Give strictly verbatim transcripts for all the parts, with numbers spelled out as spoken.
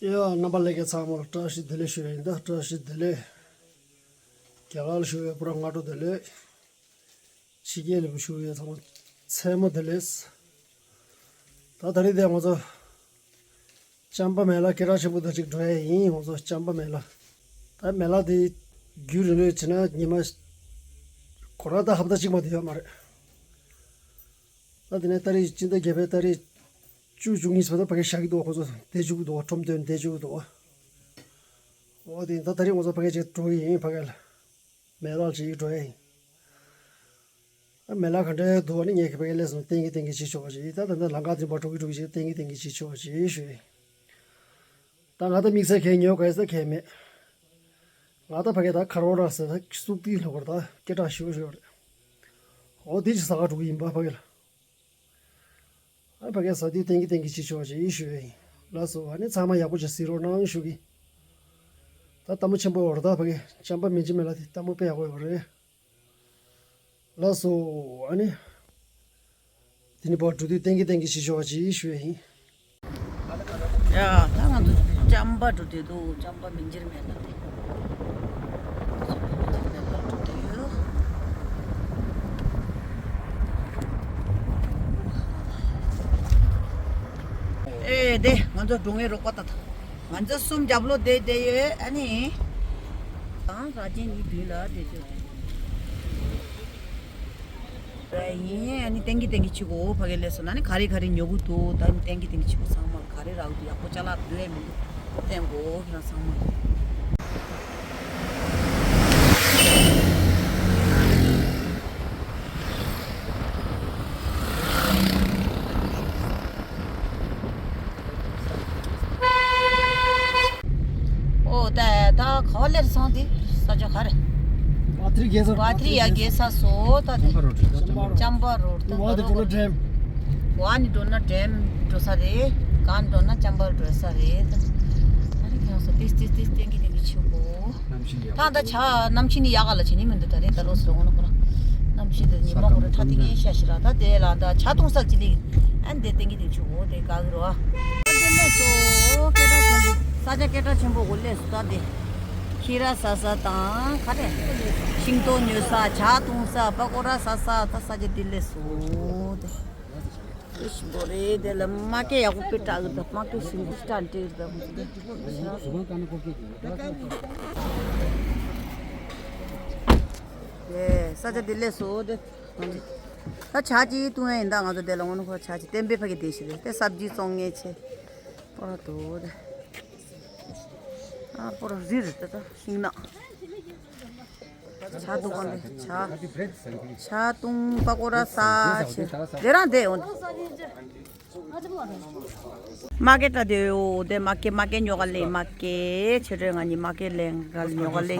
ཡ། རྣམ་པ་ལྷན་རྒྱས་ཚང་མར་བཀྲ་ཤིས་བདེ་ལེགས་ཞུ་ཡ་ཡིན། ད་བཀྲ་ཤིས་བདེ་ལེགས། རྒྱ་གར་ལ་བཞུགས་པའི་བུ་ར་སྔ་དྲོ་བདེ་ལེགས། ཕྱི་རྒྱལ་ལ་བཞུགས་པའི་ཚང་མ་མཚན་མོ་བདེ་ལེགས། ད་ད་རེས་དེ་ང་ཚོ་ཅམ་པ་མེ་ལ་སྐད་གྲགས་ཆེན་པོ་དེ་ཅིག་འགྲོ་ཡ་ཡིན། ང་ཚོ་ཅམ་པ་མེ་ལ། ད་མེ་ལ་དེ་རྒྱུན་རིང་རེ་བྱས་ན་ཉི་མ་ཁོ་རང་ད་ཧབ་ཏ་གཅིག་མ་དེ་ཡོད་མ་རེད། ད་དེ་ནས་ཏ་རིག་སྤྱི་ཟླ་བརྒྱད་པའི་ཏ་རིག་བཅུ་བཅུ་གཉིས་ཚོ་ད་ཕ་གི་བཞག་གི་འདུག་ཁོ་ཚོ་བསྡད་བཅུག་གི་འདུག་ཁྲོམ་སྟོན་བསྡད་བཅུག་གི་འདུག་འོ་དེ་ད་ད་རིག་ང་ཚོ་ཕ་གི་ཅིག་འགྲོ་གི་ཡིན། ཕ་གི་ལ་མེ་ལ་ཅིག་འགྲོ་ཡ་ཡིན། ཨ་མེ་ལ་ག་འདྲའི་འདུག་ཨ་ནི་ངས་ཁྱེད་ཕ་གི་སླེབས་སོང་། ཏན་གི་ཏན་གི་བྱེད་ཆོག་པ་ཞིག་ད་ད་ལྟ་ལམ་ཁ་འཛིན་པ་འགྲོ་གི་འགྲོ་གི་ཞིག་ཏན་གི་ཏན་གི་བྱེད་ཆོག་པ་ཞིག་ཞུ་ཡིན། ད་ང་ད་དམིགས་བསལ་གས་ཉོ་ག་ས་གས་མེད། ང་ད་ཕ་གི་ད་ཁ་རོ་ར་ཟེར་ད་སུག་ཏི་ལོ་གར་ད་སྐད་གྲགས་ཞུ་ཞུ་རེད། འོ་དེ་ཅིག་ཟ་ག་འགྲོ་གི་ཡིན་པ་ཕ་གི་ལ། ཨ་ཕ་གི་ཟ་དུས་ཏན་གི་ཏན་གི་བྱེད་ཆོག་ཅེས་ཞུ་ཡ་ཡིན། ལགས་སོ། ཨ་ནི་ཚང་མ་ཡག་པོ་ཅིག་གཟིགས་རོགས་གནང་ཞུ་གི། ད་ལྟད་མོ་ཆེན་པོ་ཡོད་རེད། ད་ཕ་གི་ཅམ་པ་མིན་ཅི་མེད་ལ་དེ་ལྟད་མོ་དཔེ་ཡག་པོ་ཡོད་རེད། ལགས་སོ། ཨ་ནི་དེ་ནི་བར་འགྲོ་དུས་ཏན་གི་ཏན་གི་བྱེད་ཆོག་ཅེས་ཞུ་ཡ་ཡིན། ཡ། ད་ང་ཚོ་ཅམ་པ་འགྲོ་དུས་འདུག་ཅམ་པ་མིན་ཅི་མེད་ལ་དེ། ཨེ་དེ་ང་ཚོ་འགྲོ་ངེས་རོགས་པ་ད་ད། ང་ཚོ་གསུམ་རྒྱབ་ལོགས་བསྡད་བསྡད་ཡོད། ཨ་ནི། དང་ར་ཅན་གཉིས་མདུན་ལ་བསྡད་ཡོད། ཡིན། ཨ་ནི་ཏན་གི་ཏན་གི་ཕྱི་གོ་ཕ་གི་སླེབས་སོང་ན་ནི་ག་རེ་ག་རེ་ཉོ་གི་འདུག་ད་ནི་ཏན་གི་ཏན་གི་ཕྱི་གོ་ཚང་མ་ག་རེ་རག་འདུག་ཡག་པོ་ཅ་ལག་འདུག་ཨེ་མི་འདུག་བསྟན་གོ་ཁྱེད་རང་ཚང་མ། ཨོ་ད་ད་ག་བ་སླེབས་སོང་དེ། ས་ཆ་ག་རེ། བ་ཐི་རི་རྒྱལ་ས། བ་ཐི་རི་ཡ་རྒྱལ་ས་སོ་ད་དེ། ཅམ་པ་རོ་ཊི། ཅམ་པ་རོ་ཊི། ཝ་དེ་ཏོ་ན་ཌེམ། ཝ་ནི་ཏོ་ན་ཌེམ་འགྲོ་ས་རེད། གང་ཏོ་ན་ཅམ་པ་རོ་ཊི་འགྲོ་ས་རེད། ད་རེ་ཡང་སོ་ཏིས་ཏིས་ཏིས་ཏན་གི་ཏན་གི་ཆུ་གོ། ད་ད་ཆ་གནམ་གཤིས་ནི་ཡག་ག་ལ་བྱེད་ནི་མི་འདུག་ད་རེས་ད་ལོ་སོ་ངོ་ན་ཁོ་རང་གནམ་གཤིས་དེ་ཉི་མ་ཁོ་རང་ཁྲ་ཐིག་ངན་ཤ་ཤི་ར། ད་དེ་ལ་ད་ཆ་འཐུང་ས་ཅི་ལི་ཨན་དེ་ཏན་གི་ཏན་ཆུ་གོ་དེ་ག་གི་རོ། ཨ་དེ་ལས་སོ་སྐད་གྲགས་ཆེན་པོ། ས་ཆ་སྐད་གྲགས་ཆེན་པོ་གོ་སླེབས་སོ། ད་དེ་ཁྱི་ར་ཟ་ས་དང་ག་རེ་ཤིང་ཏོག་ཉོ་ས་ཇ་འཐུང་ས་པ་ཀོ་ར་ཟ་ས་ད་ས་ཆ་དེ་སླེབས་སོ་དེ། ཨེ་ཤི་འགྲོ་རེད་དེ་ལ་མ་སྐད་ཡག་པོ་དཔེ་གྲགས་གི་ད་མ་སྐད་ཞིམ་པོ་སྐྲ་འདྲེ་གི་ད་མ་སྐད། ཡེ་ས་ཆ་དེ་སླེབས་སོ་དེ། ད་ཇ་ཅིག་འཐུང་ཡ་ཡིན། ད་ང་ཚོ་དེ་ལ་ངོ་ནོ་ཁོ་ཇ་ཅིག་བསྟན་པའི་ཕ་གི་དེ་ཞིག་རེད་དེ། སབ་ཇི་བཙོང་ངེས་ཆེ་པ་དོ་དེ། ཨ་པོ་ར་རི་རི་ད་ད་ཤིང་ནགས། ཇ་འཐུང་ག་འདི་ཇ། ཇ་འཐུང་པ་ཀོ་ར་ཟ་ཆེ། དེ་རང་དེ་འོ། མ་ཀེ་ཏྲ་དེ་འོ་དེ་མ་ཀེ་མ་ཀེ་ཉོ་ག་ལེ་མ་ཀེ་ཆེ་གྲོས་ང་གཉིས་མ་ཀེ་ལེན་ག་ཉོ་ག་ལེ།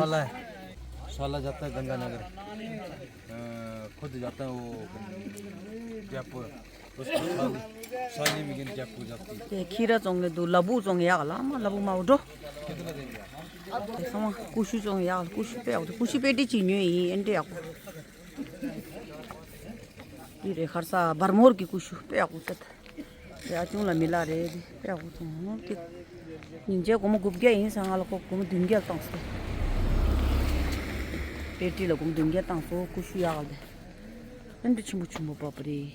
साला जाता है गंगानगर। अ, खुद जाता है वो जयपुर। उसको साली, साली भी गिन जयपुर जाती है। དེ་ཁྱི་ར་བཙོང་གི་འདུག་ལ་ཕུག་བཙོང་གི་ཡག་ལ་མ་ལ་ཕུག་མ་འགྲོ། དེ་ཚང་མ་ཀུ་ཤུ་བཙོང་གི་ཡག་ལ་ཀུ་ཤུ་དཔེ་ཡག་པོ། ཀུ་ཤུ་པེ་ཏི་གཅིག་ཉོས་ཡིན། ཨེ་འདྲ་ཡག་པོ། འདི་རེད་ཁར་ས་བར་མོར་གྱི་ཀུ་ཤུ་དཔེ་ཡག་པོ་ཚད། ཡ་ཆུང་ལ་མི་ལ་རེད་དེ་དཔེ་ཡག་པོ་བཙོང་ངོ་དེ། ཉིན་རྗེས་སྒོར་མོ་དགུ་བརྒྱ་ཡིན་ས་ང་ལ་ཁོ་སྒོར་མོ་བདུན་བརྒྱ་བཏང་སོང་། པེ་ཏི་ལ་སྒོར་མོ་བདུན་བརྒྱ་བཏང་སོང་། ཀུ་ཤུ་ཡག་ལ་དེ། ཨེ་འདྲ་ཆེན་པོ་ཆེན་པོ་བབ་རེད།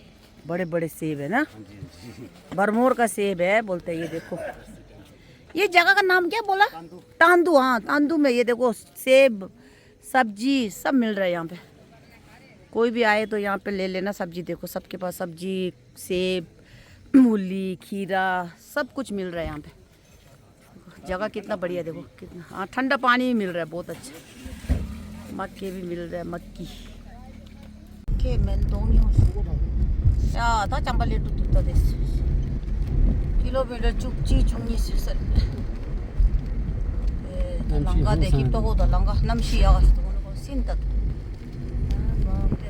बड़े बड़े सेब है ना। भरमौर का सेब है बोलते हैं, ये देखो। ये जगह का नाम क्या बोला? तांदू। तांदू, हाँ, तांदू में ये देखो, सेब, सब्जी सब मिल रहा है यहाँ पे। कोई भी आए तो यहाँ पे ले लेना सब्जी। देखो, सबके पास सब्जी, सेब, मूली, खीरा, सब कुछ मिल रहा है यहाँ पे। जगह कितना बढ़िया, देखो कितना। हाँ, ठंडा पानी भी मिल रहा है, बहुत अच्छा। मक्के भी मिल रहा है, मक्की। के मेन तो नहीं हो। या, ད་ཅམ་པ་སླེབས་འགྲོ་འདུག་ད་དེ། ཀི་ལོ་མི་ཊར་བཅུ་གཅིག་བཅུ་གཉིས་ཟིན་ས་རེད། ཨེ་ད་ལམ་ཁ་དེ་ཀིབ་ཏོ་གོ་ད་ལམ་ཁ་གནམ་གཤིས་ཡག་ག་ཞིག་འདུག་གོ་ནོ་གོ་སིན་ད་འདུག་ཨ་མ་དེ།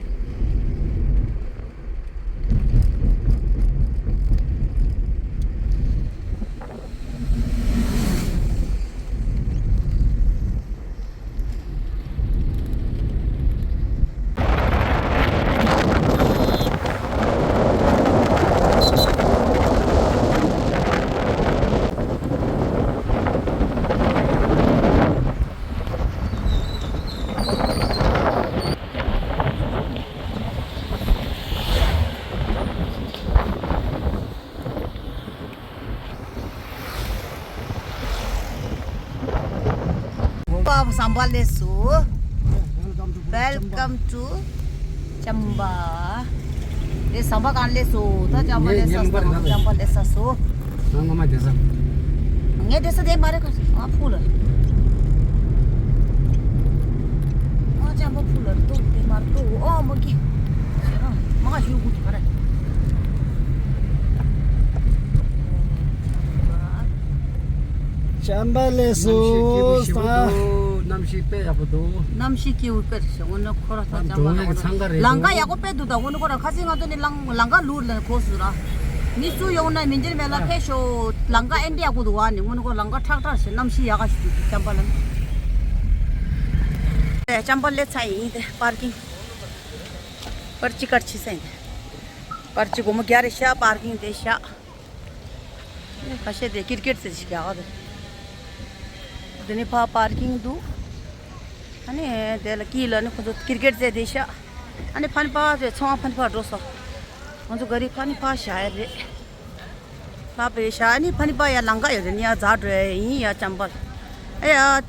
ཟམ་པ་སླེབས་སོང་། Welcome to Chamba། དེ་ཟམ་པ་གང་སླེབས་སོང་། ད་ཅམ་པ་སླེབས་ས་སོང་། ཅམ་པ་སླེབས་ས་སོང་། ང་ངོ་མ་བསྡད་ས། ངས་བསྡད་ས་དེ་མ་རེད་གོ། ང་ཕུག་ལ། ང་ཅམ་པ་ཕུག་ལ་འདུག་དེ་མ་རེད་འདུག་ཨོ་མ་གི། མ་ག་ཞུ་གུ་ག་རེད། ཅམ་པ་སླེབས་སོང་། གནམ་གཤིས་དཔེ་ཡག་པོ་འདུག་གནམ་གཤིས་སྐྱིད་པོ་དཔེ་རེད་ཤག་དངོས་གནས་ཁོ་ར་ད་ཅམ་པ་ལ་ལང་ཀ་ཡག་པོ་དཔེ་འདུག་ད་དངོས་གནས་ཁོ་ར་ཁ་སང་ང་ཚོ་ནི་ལང་ལང་ཀ་ལུར་ལ་གོ་སུ་ར། མི་སུ་ཡོང་ན་མི་འདིར་མེད་ལ་ཕེབས་ཤོག་ལང་ཀ་ཨེ་འདྲ་ཡག་པོ་འདུག་བ་ནི་དངོས་གནས་ཁོ་ལང་ཀ་ཁྲག་ཁྲག་ཞེ་གནམ་གཤིས་ཡག་ག་ཞིག་འདུག་ཅམ་པ་ལ། ཅམ་པ་སླེབས་ཚར་ཡིན་དེ་པར་ཀིང་། པར་ཅི་ཀར་ཆི་སེན་དེ། པར་ཅི་སྒོར་མོ་བརྒྱ་རེ་ཤག་པར་ཀིང་དེ་ཤག་ཁ་ཤས་དེ་ཀིར་ཀེར་རྩེ་ཞིག་རྒྱག་ག་དེ། དེ་ནས་ཕ་པར་ཀིང་འདུག་ཨ་ནི་དེ་ལ་ཀི་ལ་ནི་ཁོ་ཚོ་ཀིར་ཀེར་རྩེ་དེ་ཤག་ཨ་ནི་ཕ་ནི་པ་དེ་ཚོང་ཨ་ཕ་ནི་ཕ་འགྲོ་སོང་། ང་ཚོ་ག་རི་ཕ་ནི་ཕ་བཞག་ཡ་རེད། ལྷག་པའི་ཤ་ནི་ཕ་ནི་པ་ཡ་ལང་ཀ་ཡོད་རེད་ནི་ཡ་ཛ་འགྲོ་ཡ་ཡིན་ཡ་ཅམ་པ་ལ། ཨེ་ཡ།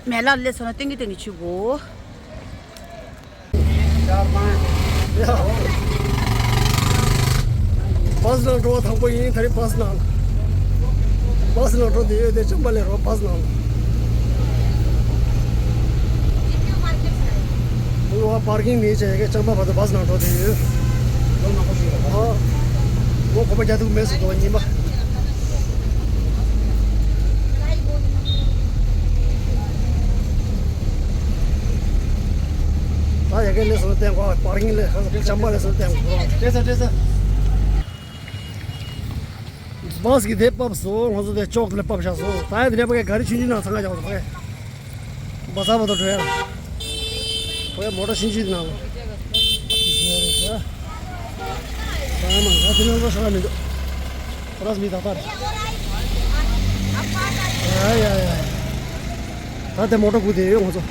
མེ་ལ་ལས་སོང་ན་ཏིང་གི་ཏིང་གི་ཆུ་བོ། པཱས་ནང་འགྲོ་བ་དང་པོ་ཡིན། ད་རེས་པཱས་ནང་ལ། པཱས་ནང་འགྲོ་འདི་ཡོད་དེ་ཅམ་པ་ལས་རོ་པཱས་ནང་ལ། ཨོ་པར་ཀིང་མེད་ཅེས་ཀྱི་ཅམ་པ་བར་དུ་པཱས་ནང་འགྲོ་འདི་ཡོད། ཨོ་ཁོ་པ་རྒྱ་ཐུག་མེད་སུ་འགྲོ་ཉིན་པ། ད་ཡ་གི་ལས་སུ་བསྟན་གོ་པར་ཀིང་ལས་ཅམ་པ་ལས་སུ་བསྟན་གོ། བྲེས་ས་བྲེས་ས། བཱས་ཀྱི་དེ་ཕབ་སོང་། ང་ཚོ་དེ་ཅོག་ལ་ཕབ་བཞག་སོང་། ད་ཡ་དེ་ནས་ཕ་གི་ག་རི་ཆུང་ཆུང་ནང་ཚང་ང་རྒྱག་སོང་ཕ་གི། བ་ས་བ་དོ་བྲོས་ཡ། ཕ་གི་མོ་ཊ་ཆུང་ཆུང་ནང་ལ། ས་མ་ང་དེ་ནང་ལ་ཤ་མི་འདུག་ཁོ་ར་མི་ད་ད་རེད། ཡ་ཡ་ཡ། ད་དེ་མོ་ཊ་སྒུག་དེ་ཡོད་ང་ཚོ།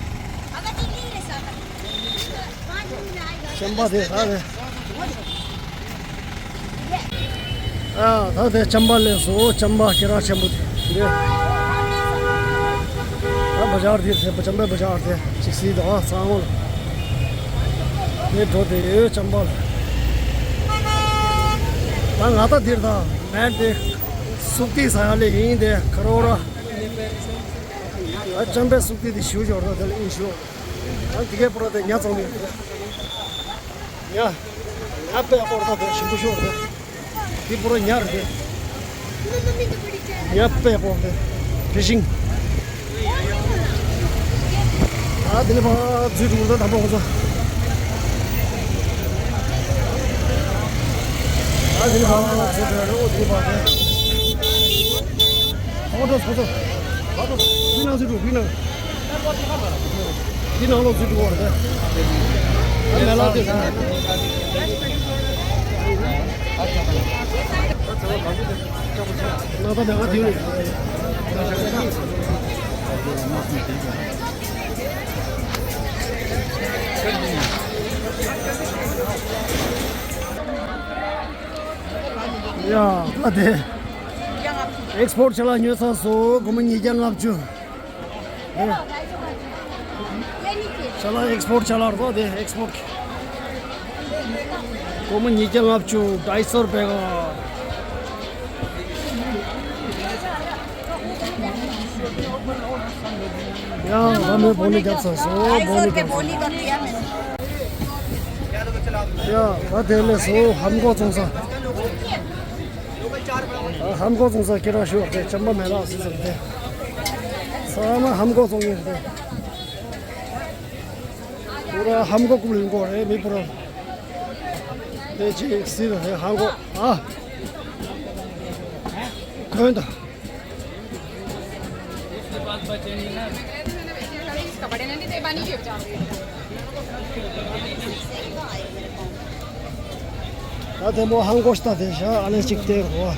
ཅམ་པ་དེ་ས་རེད། ཨ་ད་དེ་ཅམ་པ་ལས་སོ་ཅམ་པ་སྐེ་རགས་ཆེན་པོ་དེ། ད་བ་ཇར་དེ་དེ་ཅམ་པའི་བ་ཇར་དེ་ཅིག་སི་ད་ཚང་མ་ལ། དེ་འགྲོ་དེ་ཡོད་ཅམ་པ་ལ། ད་ང་ད་དེར་ད་མེད་དེ་སུག་ཏི་ཟ་ཡ་ལེ་ཡིན་དེ་ཁ་རོ་ར། ད་ཅམ་པའི་སུག་ཏི་དེ་ཞུ་འབྱོར་ད་དེ་ལ་ཡིན་ཞུ། ད་འདི་གའི་པོ་ར་དེ་ཉ་ཚང་མི་ཡ། ཉ་པའི་སྐོར་ད་དེ་ཞིམ་པོ་ཤོར་རེད། འདི་པོ་ར་ཉ་རེད། ཉ་པའི་སྐོར་དེ་དེ་ཤིང་། ཨ་དེ་ནི་ཕ་འཛུལ་འགྲོ་ད་དམ་པ་ཁོ་ཚོ། ཨ་དེ་ནི་ཕ་འཛུལ་འགྲོ་རེད། འོ་དེ་ནི་ཕ་དེ། ཁོ་ཚོ་ཁོ་ཚོ། ཁོ་ཚོ་མི་ནང་འཛུལ་འགྲོ་མི་ནང་། འདི་ནང་ལོགས་ཚུད་འགྲོ་བ་རེད། ཨ་མེ་ལགས་དེ་སོང་། ནང་ད་མེ་ལགས་དེ་རེད། ཡ་ད་དེ། ཨེགས་སི་པོར་ཊི་ཆ་ལག་ཉོས་ཚར་སོང་། སྒོར་མོ་ཉིས་བརྒྱ་ལྔ་བཅུ། ཅ་ལག་ཨེགས་སི་པོར་ཊི་ཅ་ལག་རེད་པ། དེ་ཨེགས་སི་པོར་ཊི། སྒོར་མོ་ཉིས་བརྒྱ་ལྔ་བཅུ། ཌའི་སོ་རུ་པེ་ག། ཡང་ལ་མོའི་སྦོ་ནི་བརྒྱབ་ཚར་སོང་། སྦོ་ནི་བརྒྱབ་ཚར་སོང་། ཡ་ད་དེ་ལས་སོ་ཧམ་གོ་ཚོང་ས། ཨ་ཧམ་གོ་ཚོང་ས་ཁྱེད་རང་ཞུ་བ་དེ་ཅམ་པ་མེ་ལགས་སི་ཟེར་ཏེ། ཚང་མ་ཧམ་གོ་ཚོང་ཡིན་ཏེ། པུ་ར་ཧམ་གོ་ཀུ་ལིང་གོ་རེད་མི་པུ་ར། དེ་ཅི་སི་ར་རེད་ཧམ་གོ་ཨ། གོན་ད། ད་དེ་མོ་ཧང་གོ་ཤ་དེ་ཤ་ཨ་ལེ་ཅིག་དེ་གོ།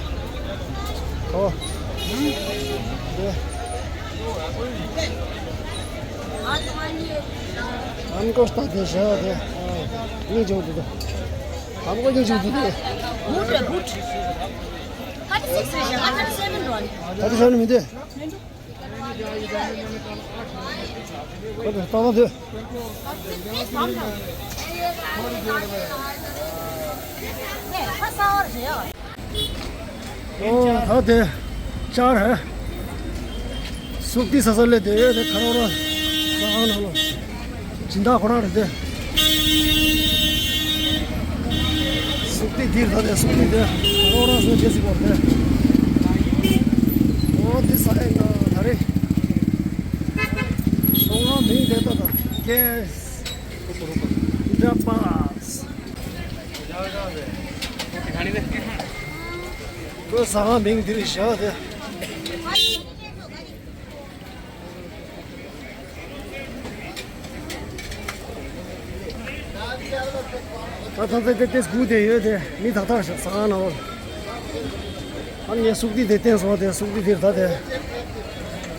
གོ། དེ། ཧང་གོ་ཤ་དེ་ཤ་དེ། སྙིང་རྗེ་པོ་འདུག་ཧང་གོ་སྙིང་རྗེ་པོ་འདུག Boot རེད་boot། Thirty six རེད་ཤག་ང་thirty seven རེད། Thirty seven མི་འདུག་ཁོ་ཚོ་ལྟ་བ་དེ། ཨོ་ད་དེ་ཅར་ཧ། སུག་ཏི་ས་ས་ལས་དེ་དེ་ཁ་རོ་ར་ས་ཨ་ན་ལོ། སྦྱིན་བདག་ཁོ་རང་རེད་དེ། སུག་ཏི་འདིར་ད་དེ་སུག་ཏི་དེ་ཁ་རོ་ར་སོ་ཅེ་སི་གོ་དེ། ཨོ་དེ་ས་ཨེ་ན་ད་རེ། སོང་ང་མིང་དེ་ད་ད་ཀེ་སི་འདྲ་པ། ཁོ་ཟ་ཁང་མིང་འདིར་བཞག་སྟེ། ད་ཐང་ཚེ་དེ་ཏེས་སྒུག་བསྡད་ཡོད་དེ་མི་ད་ཐག་ཟ་ཁང་ནང་ལ། ཨ་ངས་སུག་ཏི་དེ་བསྟན་སོང་དེ་སུག་ཏི་འདིར་ད་དེ།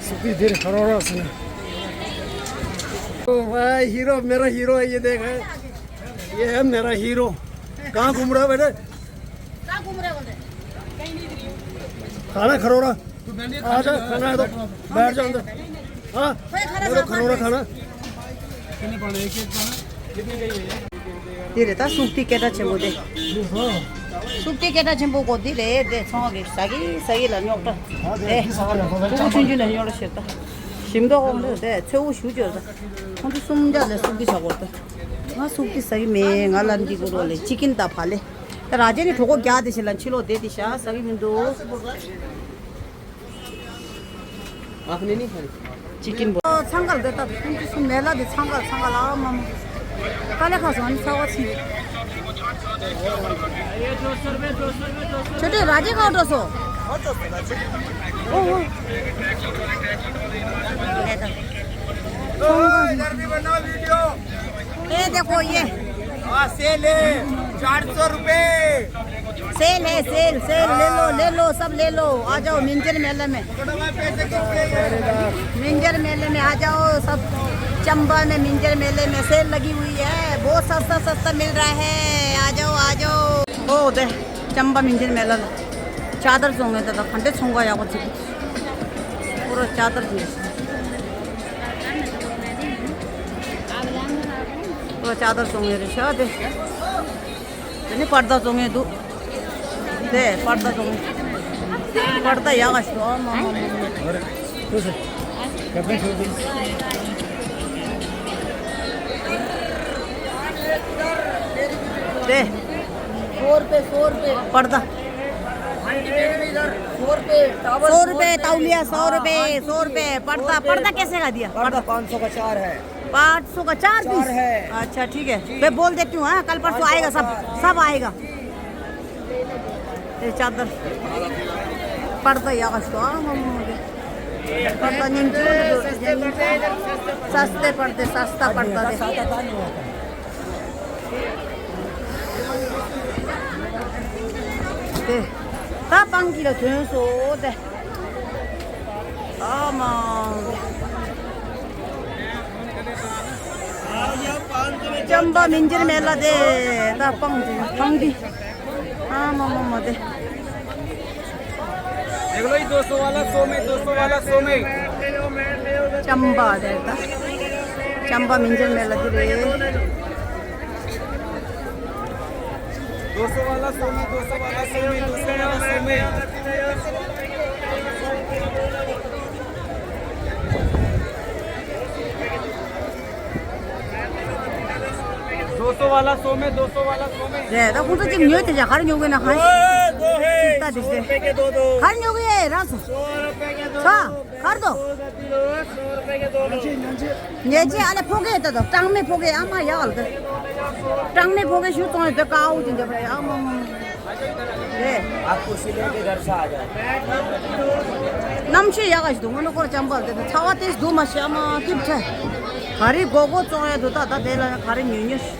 སུག་ཏི་འདིར་ཁ་རོག་རོག་ཟེར་ན། ཨོ་ཝའི་ཧི་རོ་མེ་ར་ཧི་རོ་ཡིན་དེ་ག་ཡེ་མེ་ར་ཧི་རོ། གང་གུམ་ར་བ་རེད། खाना खरोड़ा। आजा खाना है तो बैठ जा अंदर। हाँ मेरे को खरोड़ा खाना। འདི་རེད་ད་སུག་ཏི་སྐད་གྲགས་ཆེན་པོ་དེ། སུག་ཏི་སྐད་གྲགས་ཆེན་པོ་གོ་འདི་རེད་དེ་ཚོང་གི་ཟ་གི་ཟ་གི་ལ་རྙོག་དྲ། དེ་ཕྲུ་གུ་ཆུང་ཆུང་ལ་རྙོག་དྲ་བྱེད་ད། ཞིམ་མདོག་ཧོང་དུ་དེ་ཚོད་དབུ་ཞུ་བྱོས་ད། ཁོང་ཚོ་གསུམ་ཆ་ལ་སུག་ཏི་ཟ་གོ་ད། ང་སུག་ཏི་ཟ་གི་མེད་ང་ལ་འདི་གོ་རོ་ལེ་ཅི་ཀིན་ད་ཕ་ལེ། ད་ར་ཇེ་ནི་གྲོད་ཁོག་རྒྱགས་དེ་ཞིག་ལ་ཕྱི་ལོགས་བསྡད་དེ་ཤ་ཟ་གི་མི་འདུག་ཨ་ཁ་ནི་ནི་ཁ་ནི། ཅི་ཀིན་པོ། ཚང་གལ་དེ་ད་ཁོང་ཚོ་སུ་མེ་ལ་དེ་ཚང་གལ་ཚང་གལ་ཨ་མ་མ། ཀ་ལེ་ཁ་སོང་ནི་ཚ་བ་ཚི། ཁྱོད་དེ་ར་ཇེ་གང་འགྲོ་སོ། ཨོ་ཨོ། ཚང་གལ། ये देखो ये। हाँ सेल है, चार सौ रुपए। सेल है सेल सेल, ले लो ले लो सब ले लो, आ जाओ मिंजर मेले में। मिंजर मेले में आ जाओ सब। चंबा में मिंजर मेले में सेल लगी हुई है, बहुत सस्ता सस्ता मिल रहा है, आ जाओ आ जाओ। ओ दे चंबा मिंजर मेला। चादर चोंगे तो खंडे चोंगा या कुछ। पूरा चादर चोंगे। ཁོ་ལྕགས་ཐག་བཙོང་ཡས་རེད་ཤག་དེ། དེ་ནི་པར་ད་བཙོང་ཡས་འདུག་དེ་པར་ད་བཙོང་། པར་ད་ཡག་ག་ཞིག་འདུག་ཨ་མ་མ་མ་མ། དེ། सौ रुपये, सौ रुपये। पर्दा। सौ रुपये, टावल सौ रुपये, तौलिया सौ रुपये, सौ रुपये। पर्दा, पर्दा कैसे का दिया? पर्दा पाँच सौ का चार है। पाँच सौ का चार पीस? चार है। अच्छा, ठीक है। जी। मैं बोल देती हूँ, हाँ, कल परसों आएगा सब, सब आएगा। ये चादर। पर्दा यहाँ का स्टॉल, हम लोग। पर्दा नीचे, सस्ते पर्दे, सस्ता पर्दा दे। དེ། ད་པང་གི་ལ་ཐོན་སོ་དེ། ཨ་མ། ཅམ་པ་མིན་འགྱུར་མེད་ལ་དེ། ད་པང་དེ་པང་འདི། ཨ་མ་མ་མ་དེ། देख लो ये दो सौ वाला सौ में, दो सौ वाला सौ में। चंबा देता। चंबा मिंजर मेला की रे। दो सौ वाला सौ में, दो सौ वाला सौ में, दो सौ वाला सौ में। दो सौ वाला सौ में, दो सौ वाला सौ में। རེད་ད་ཁོང་ཚོ་གཅིག་ཉོས་དེ་ཅག་ག་རེ་ཉོ་དགོས་ན་གང་ཞིག་ད་དེ་ཟེར། ག་རེ་ཉོ་གི་ཡེ་རང་སོ། ཚ་གར་དོ། ཉེ་ཅི་ཨ་ལེ་ཕོ་གེ་ད་དོ་གྲང་མེ་ཕོ་གེ་ཨ་མ་ཡག་ལ་དེ། གྲང་མེ་ཕོ་གེ་ཞུ་ཙོང་ཡེ་དེ་ཀ་ཨའུ་ཅི་འདེ་བ་ཡ་ཨ་མ་མ་མ། རེད། आपको सिले के घर से आ जाओ। གནམ་གཤིས་ཡག་ག་ཞིག་འདུག་ངོ་ནོ་ཁོར་ཅམ་པ་དེ་ཚ་བ་ཏིས་འདུག་མ་ཤེས་ཨ་མ་ཏིབ་ཆ། ག་རེ་གོ་གོ་བཙོང་ཡ་འདུག་ད་ད་དེ་ལ་ག་རེ་ཉོ་ཉོ་ཤི།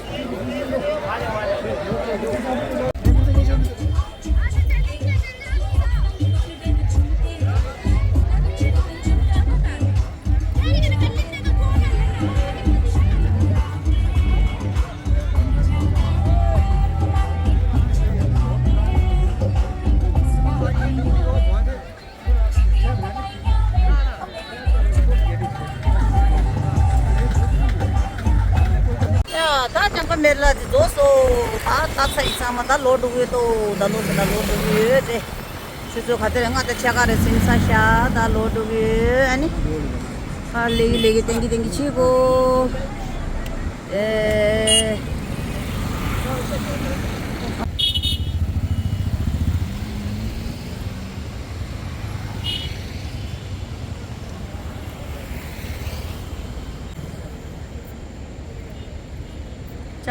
མེ་ལ་དེ་རྫོགས་སོ། ད་ད་ཚ་ཡི་ཚང་མ་ད་ལོག་འགྲོ་གི་ཡོད་དོ། ད་ལོག་ད་ལོག་འགྲོ་གི་ཡོད་དེ། ཆུ་ཚོད་ག་དེ་རེད། ལྔ་དང་ཕྱེད་ཀ་རེད། ཟིན་ཚར་ཤག་ད་ལོག་འགྲོ་གི་ཡོད། ཨ་ནི། ཧ་ལས་ཀྱི་ལས་ཀྱི་ཏན་གྱི་ཏན་གྱི་ཆེ་གོ། ཨེ།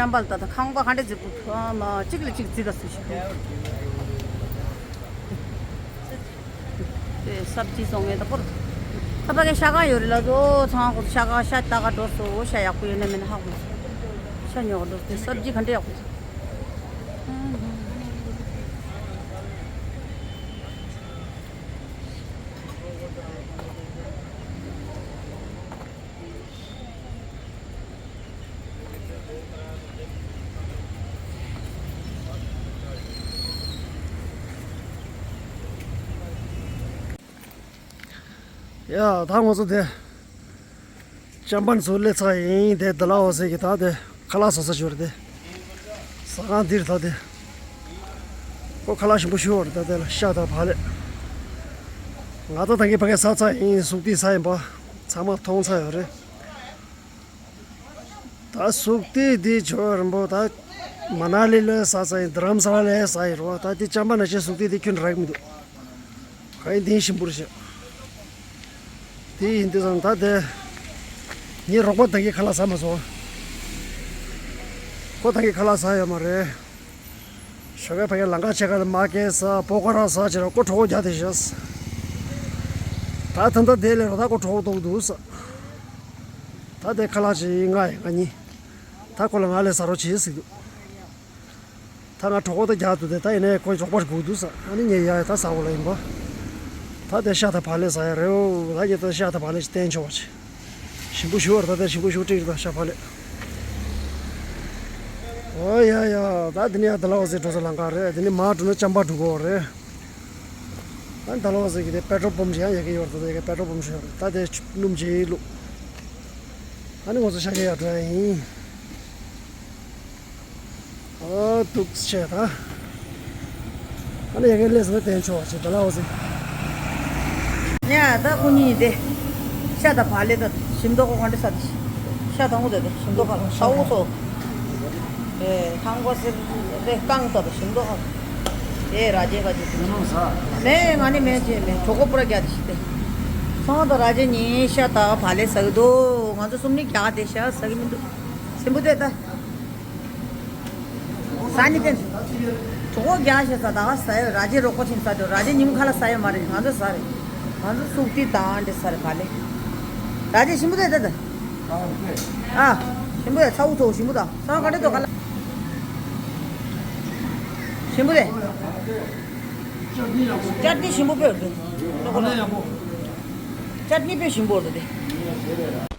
ཅམ་པ་ལ་ད་ལྟ་ཁང་པ་ག་འདྲ་བརྩིགས་པོ། ཨ་མ་གཅིག་ལ་གཅིག་བརྩིགས་ཀ་སུ་ཞིག་དེ་སབ་ཇི་བཙོང་མཁན་ད་པོར། ད་ཕ་གའི་ཤ་ཁང་ཡོད་རེད་ལ། ཨོ་ཚང་ཁོ་ཤ་ཁང་ཤ་ལྟ་ག་འགྲོ་སོ། ཤ་ཡག་པོ་ཡོད་ན་མེད་ན་ཧ་གོ། ཤ་ཉོ་ག་འགྲོ་སོ། དེ་སབ་ཇི་ག་འདྲ་ཡག་པོ། ཡ་ད་ང་ཚོ་དེ་ཅམ་པན་ཚོ་སླེབས་ཚར་ཡིན། དེ་ཌལ་ཧོ་སི་གི་ད་དེ་ཁ་ལག་ཟ་ས་ཞིག་རེད། དེ་ཟ་ཁང་འདིར་ད་དེ་ཁོ་ཁ་ལག་ཞིམ་པོ་ཞིག་རེད། ད་དེ་ལ་ཤ་དང་བག་ལེབ། ང་ད་ད་གིན་ཕ་གི་ཟ་ཚར་ཡིན། ཟུག་ཏི་ཟ་ཡིན་པ་ཚང་མ་མཐོང་ཚར་ཡོད་རེད། ད་ཟུག་ཏི་འདི་ཇོ་རིན་པོ་ད་མ་ན་ལི་ལ་ཟ་ས་ཡིན། རྡ་རམ་ས་ལ་ལ་ཟ་ཡིན་རོ། ད་འདི་ཅམ་པ་ན་ཆེ་ཟུག་ཏི་འདི་ཁྱོན་རག་མི་འདུག་ག་ཡིན་འདི་ཞིམ་པོ་རེད་ཤག་དེ་ཡིན་དུས་ཙང་ད་དེ་ངའི་རོགས་པ་ད་གིན་ཁ་ལག་ཟ་མ་སོང་། ཁོ་ད་གིན་ཁ་ལག་ཟ་ཡོད་མ་རེད། ཞོགས་ཀས་ཕ་གིར་ལམ་ཁ་ཕྱེད་ཀ་ལ་མ་ཀི་ཟ་པོ་ཀོ་ར་ཟ་བྱས་ར་ཁོ་གྲོད་ཁོག་རྒྱགས་བསྡད་ཤག་ད་ད་ལྟ་དེ་ལས་རོགས་ད་ཁོ་གྲོད་ཁོག་ལྟོགས་འདུག་ཟེར། ད་དེ་ཁ་ལག་ཅིག་ང་ཡི་ང་གཉིས། ད་ཁོ་ལ་ང་ལས་ཟ་རོགས་བྱེད་ཟེར་འདུག་ད་ང་གྲོད་ཁོག་ད་རྒྱགས་འདུག་དེ་ད་ཡིན་ནའི་ཁོ་རོགས་པ་དགོས་འདུག་ཟེར། ཨ་ནི་ངས་ཡ་ཡ་ད་ཟ་དགོས་ལ་ཡིན་པ། ད་དེ་ཤ་དང་བག་ལེབ་ཟ་ཡ་རེད། འོ་ད་ངས་ད་ཤ་དང་བག་ལེབ་ཅིག་བསྟན་ཆོག་པ་ཅིག་ཞིམ་པོ་ཞུ་བར་ད་ལྟ་ཞིམ་པོ་ཞུ་ཀྲིག་ད་ཤ་བག་ལེབ། ཨོ་ཡ་ཡ། ད་འདི་ནི་ཡ་ཌལ་ཧོ་སི་འགྲོ་ས་ལམ་ཁ་རེད། འདི་ནི་མར་འགྲོ་ན་ཅམ་པ་འགྲོ་གི་ཡོད་རེད། ཨ་ཌལ་ཧོ་སི་གི་དེ་པེ་ཊོལ་པམ་ཞིག་ཡང་ཡ་གི་ཡོད་རེད། ད་ཡ་གི་པེ་ཊོལ་པམ་ཞིག་ཡོད་རེད། ད་དེ་སྣུམ་ཅིག་བླུགས། ཨ་ནི་ང་ཚོ་ཤ་ཁྲག་ཡར་འགྲོ་ཡ་ཡིན། ཨོ་འདུག་བྱས་ད། ཨ་ནི་ཡ་གི་ལས་སུ་བསྟན་ཆོག་ཅིག་ཌལ་ཧོ་སི། ཡ་ད་ཁོ་གཉིས་དེ། ཤ་དང་བག་ལེབ་ད་ཞིམ་མདོག་ཁ་ག་འདྲ་ས་དེ། ཤ་དང་པོ་དེ་དེ་ཞིམ་མདོག་ཁ་ལ་ཤ་འུ་ཚོ། ཨེ་ཁང་པ་སེར་དེ་རྐང་ད་དེ་ཞིམ་མདོག་ཁ། ཨེ་ར་ཇེ་ཁ་ཅིག་དེ། མེད་ང་ནི་མེད་ཅེས་མེད། གྲོད་ཁོག་པུ་ར་རྒྱགས་དེ་ཞིག་དེ། སོང་ད་ར་ཇེ་གཉིས་ཤ་དང་བག་ལེབ་ཟ་གི་འདུག་ང་ཚོ་གསུམ་ནི་རྒྱགས་དེ་ཤ་ཟ་གི་མི་འདུག་ཞིམ་པོ་དེ་ད། ཟ་ནི་ཏན། གྲོད་ཁོག་རྒྱགས་ཤིག་ཟ་ད་ག་ཟ་ཡོད། ར་ཇེ་རོགས་པ་ཆེན་ཟ་འགྲོ། ར་ཇེ་ཉིན་མོ་ཁ་ལག་ཟ་ཡོད་མ་རེད། ང་ཚོ་ཟ་རེད། ང་ཚོ་སུག་ཏི་དང་འདྲ་ཟ་རེད་ག་ལེ། ར་ཇེ་ཞིམ་པོ་རེད་ད་ད། ཨ། ཞིམ་པོ་རེད། ཚ་བོ་ཚ་བོ་ཞིམ་པོ་དང་ཚ་བ་ག་འདྲ་འདུག་ག་ལེ། ཞིམ་པོ་རེད། ཅར་ནི་ཞིམ་པོ་དཔེ་རེད། ཅར་ནི་དཔེ་ཞིམ་པོ་རེད་དེ།